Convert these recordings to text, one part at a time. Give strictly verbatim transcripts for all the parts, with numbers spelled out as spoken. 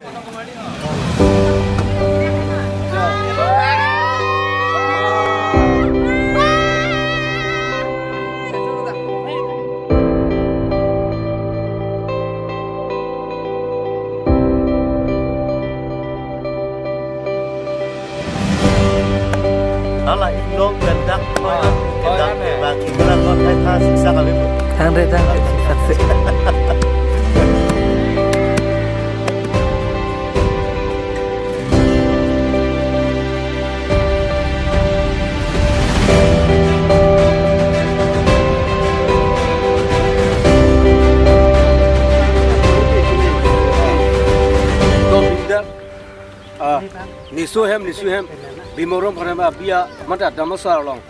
Hala inglong pen dak, oh, dak, oh, dak, ane. Bang, inglang kon hai tha siksak kami. Thang re, thang re, siksak se. Ah, nisu hem, nisu hem, Bhimorong pharem abia, mata damlo sar along.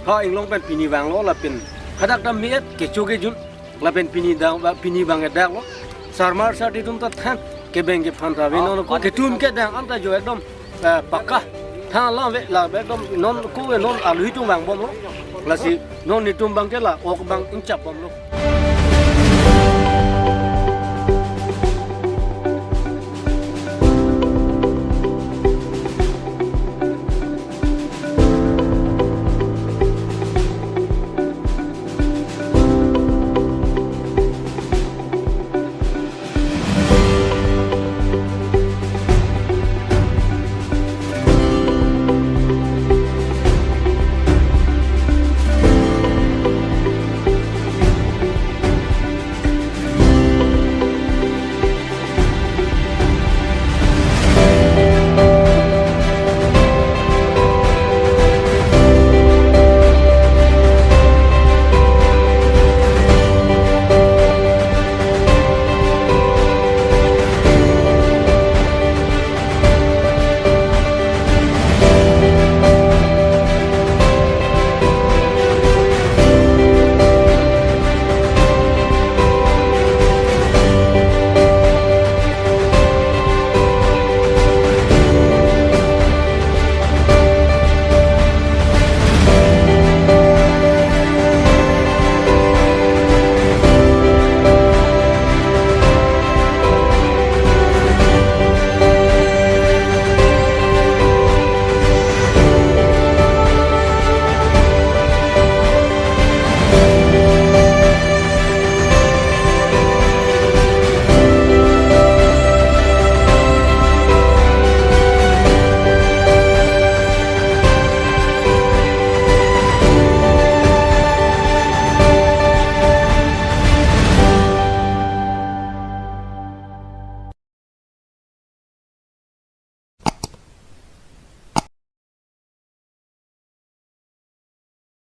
Ha inglong pen pini vanglo lapen. Hadak dam mi-et kecho kejun, lapen pini dang, pini vang-et daklo. Sarmar sardi atum ta than, kebeng kephan ta ve, oh, non ko ketum kedang anta jo ekdom, eh, pakka. Tha la ve, la ve ekdom non ko ve non alui atum vangbomlo. Lasi non netum abang ke la, ok abang ingchap bomlo.